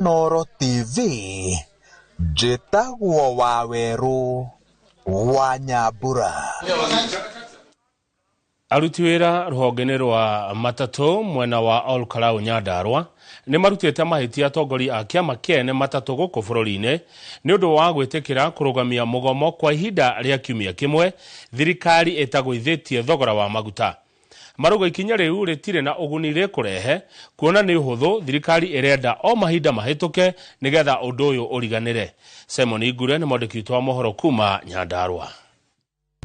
Inooro TV, njĩtagwo Wawerũ wa Nyambura. Aruti wĩra rũhonge-inĩ rwa matatũ mwena wa Olkalau Nyandarua nĩ marutĩte mahĩtia atongoria a kĩama kĩene matatũ gũkũ bũrũri-inĩ nĩ ũndũ wa gwĩtĩkĩra kũrũgamia mũgomo kwa ihinda rĩa kiumia kĩmwe thirikari ĩtagũithĩtie thogora wa maguta. Marauga ikinya rĩu rĩtirĩ na ũguni rĩkũrehe kuona nĩ ũhũthũ thirikari ĩrenda o mahinda mahĩtũke nĩgetha ũndũ ũyũ ũriganĩre. Simon Ngure nĩ mwandĩki witũ wa mohoro kuma Nyandarua.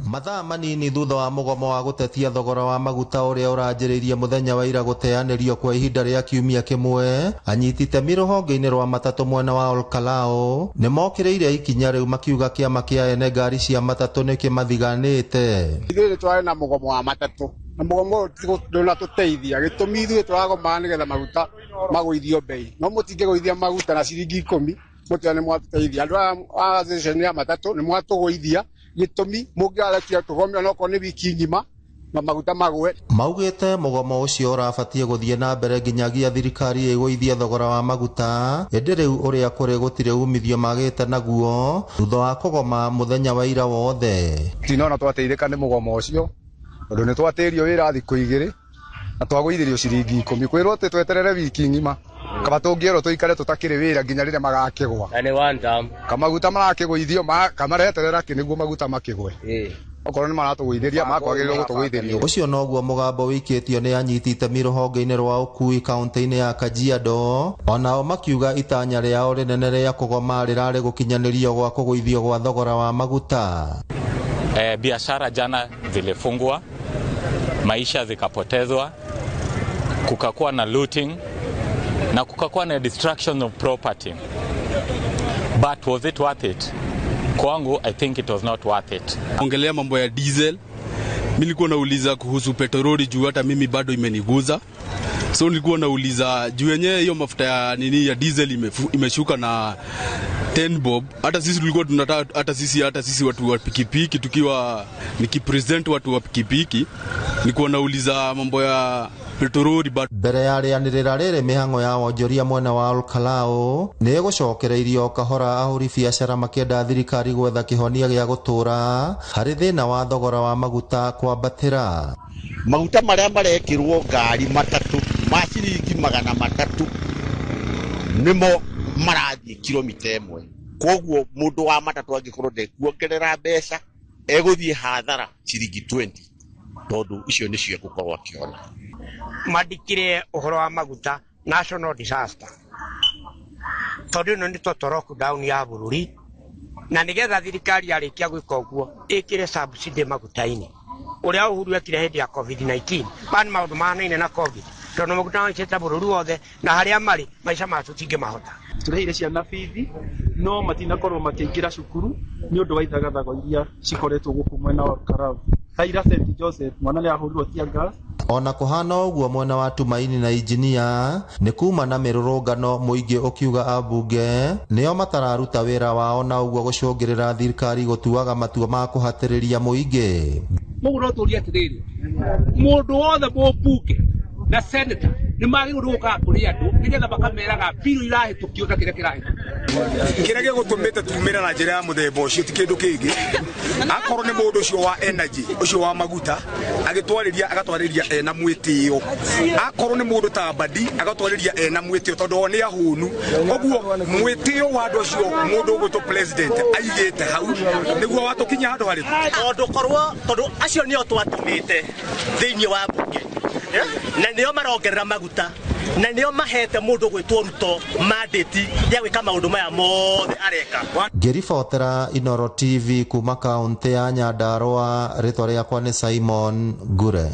Mathaa manini thutha wa mũgomo wa gũtetia thogora wa maguta ũrĩa ũranjĩrĩirie mũthenya wa ira gũteanĩrio kwa ihinda rĩa kiumia kĩmwe, anyiti itemi rũhonge-inĩ rwa matatũ mwena wa Olkalau nĩ mokĩrĩire ikinya rĩu makiuga kĩama kĩa ene ngari cia matatũ nĩ kĩmathiganĩte. Ithuĩ nĩ twarĩ na mũgomo wa matatũ na mũgomo ũyũ ndũnatũteithia, gĩtũmi ithuĩ tũragomaga nĩgetha maguta magũithio bei, no mũtingĩgũithia maguta na ciringi 10 mũtiga nĩ mwatũteithia. Andũ aya a association ya matatũ nĩ mwatũgũithia, gĩtũmi mũngĩarekia tũgome onokorwo nĩ wiki ng'ima na maguta magwe. Maugĩte mũgomo ũcio ũrabatiĩ gũthiĩ na mbere nginyagia thirikari ĩgũithie thogora wa maguta, ĩndĩ rĩu ũrĩa kũrĩ gũtirĩ umithio magĩte naguo thutha wa kũgoma mũthenya wa ira wothe. Tinona twateithĩka nĩ mũgomo ũcio tondũ nĩ twatĩrio wĩra thikũ 2 na twagũithĩrio ciringi 10, kwĩrwo atĩ tweterere wiki ng'ima kaba tũngĩerwo tũikare tũtakĩrĩ wĩra nginya rĩrĩa magakĩgwa. Na nĩ one term. Kamaguta marakĩgũithio kamareterera kĩ nĩguo maguta makĩgwe. Okorwo nĩ maratũgũithĩria makwagĩrĩirwo gũtũgũithĩria. Ũcio noguo mũgambo wĩikĩtio nĩ anyiti itemi rũhonge-inĩ rwa ũkui kaunti-inĩ ya Kajiado, onao makiuga itanya rĩao rĩnene rĩa kũgoma rĩrarĩ gũkinyanĩrio gwa kũgũithio gwa thogora wa maguta. Biashara jana zilifungwa, maisha zikapotezwa, kukakuwa na looting na kukakuwa na destruction of property. But was it worth it? Kwangu, I think it was not worth it. Ongelea mambo ya diesel, mimi nilikuwa nauliza kuhusu petroli juu hata mimi bado imeniguza. So nilikuwa nauliza juu yenyewe hiyo mafuta ya nini ya diesel imeshuka na 10 bob. Hata sisi tulikuwa tunataka, hata sisi watu wa pikipiki tukiwa nikipresent watu wa pikipiki, nilikuwa nauliza mambo ya petroli. But mbere ya rĩanĩrĩra rĩrĩ mĩhang'o ya wonjoria mwena wa Olkalau nĩ ĩgũcokereirio kahora ahũri biacara makĩenda thirikari gwetha kĩhonia gĩa gũtũũra harĩ thĩna wa thogora wa maguta kwambatĩra. Maguta marĩa marekĩrwo ngari matatũ ma ciringi 300 nĩmo marathiĩ kilomita 1. Koguo mũndũ wa matatũ angĩkorwo ndekuongerera mbeca egũthiĩ hathara ciringi 20 tondũ icio nĩcio egũkorwo akĩona. Mandikire ũhoro wa maguta national disaster tondũ ĩno nĩ total lockdown ya bũrũri, na nĩgetha thirikari yarĩkia gwĩka ũguo ĩkĩre subsidy maguta-inĩ ũrĩa Uhuru ekire hĩndĩ ya COVID-19. Maya nĩ maũndũ mahanaine na COVID tondũ maguta mahaicĩte bũrũri wothe na harĩa marĩ maica ma tũtingĩmahota. Tũrĩhĩire ciana bithi no matinakorwo makĩingĩra cukuru nĩ ũndũ wa ithagathago iria cikoretwo gũkũ mwena wa Olkalau. Taira St Joseph mwana nĩ ahũrirwo tear gas. Ona kũhana ũguo mwena wa Tumaini na Injinia nĩ kuma na mĩrũrũngano mũingĩ ũkiuga ambunge nĩo matararuta wĩra wao na ũguo gũcũngĩrĩra thirikari gũtuaga matua ma kũhatĩrĩria mũingĩ. Mũguo no tũrie atĩrĩrĩ, mũndũ wothe mũmbunge na senator nĩ magĩrĩirwo nĩ gũkaga kũrĩ andũ nĩgetha makameraga biũ irahĩtũkio na kĩrĩa kĩrahĩtũkio. Kĩrĩa gĩgũtũmĩte tumĩre na njĩra ya mũthemba ũcio ti kĩndũ kĩngĩ, akorwo nĩ mũndũ ũcio wa energy ũcio wa maguta agĩtwarĩria agatwarĩria ena mwĩtĩo, akorwo nĩ mũndũ ta Mbadi agatwarĩria ena mwĩtĩo tondũ o nĩ ahũnu. Ũguo mwĩtĩo wa andũ acio mũndũ ũgwĩtwo president aigĩte hau nĩguo watũkinyia handũ harĩkũ. Tondũ korwo tondũ acio nĩo twatũmĩte thĩinĩ wa mbunge na nĩo marongerera maguta na nĩo mahete mũndũ gwĩtwo Ruto mandate ya gwĩka maũndũ maya mothe areka. Ngĩribotera Inooro TV kuma kaunti ya Nyandarua, rĩtwa rĩakwa nĩ Simon Ngure.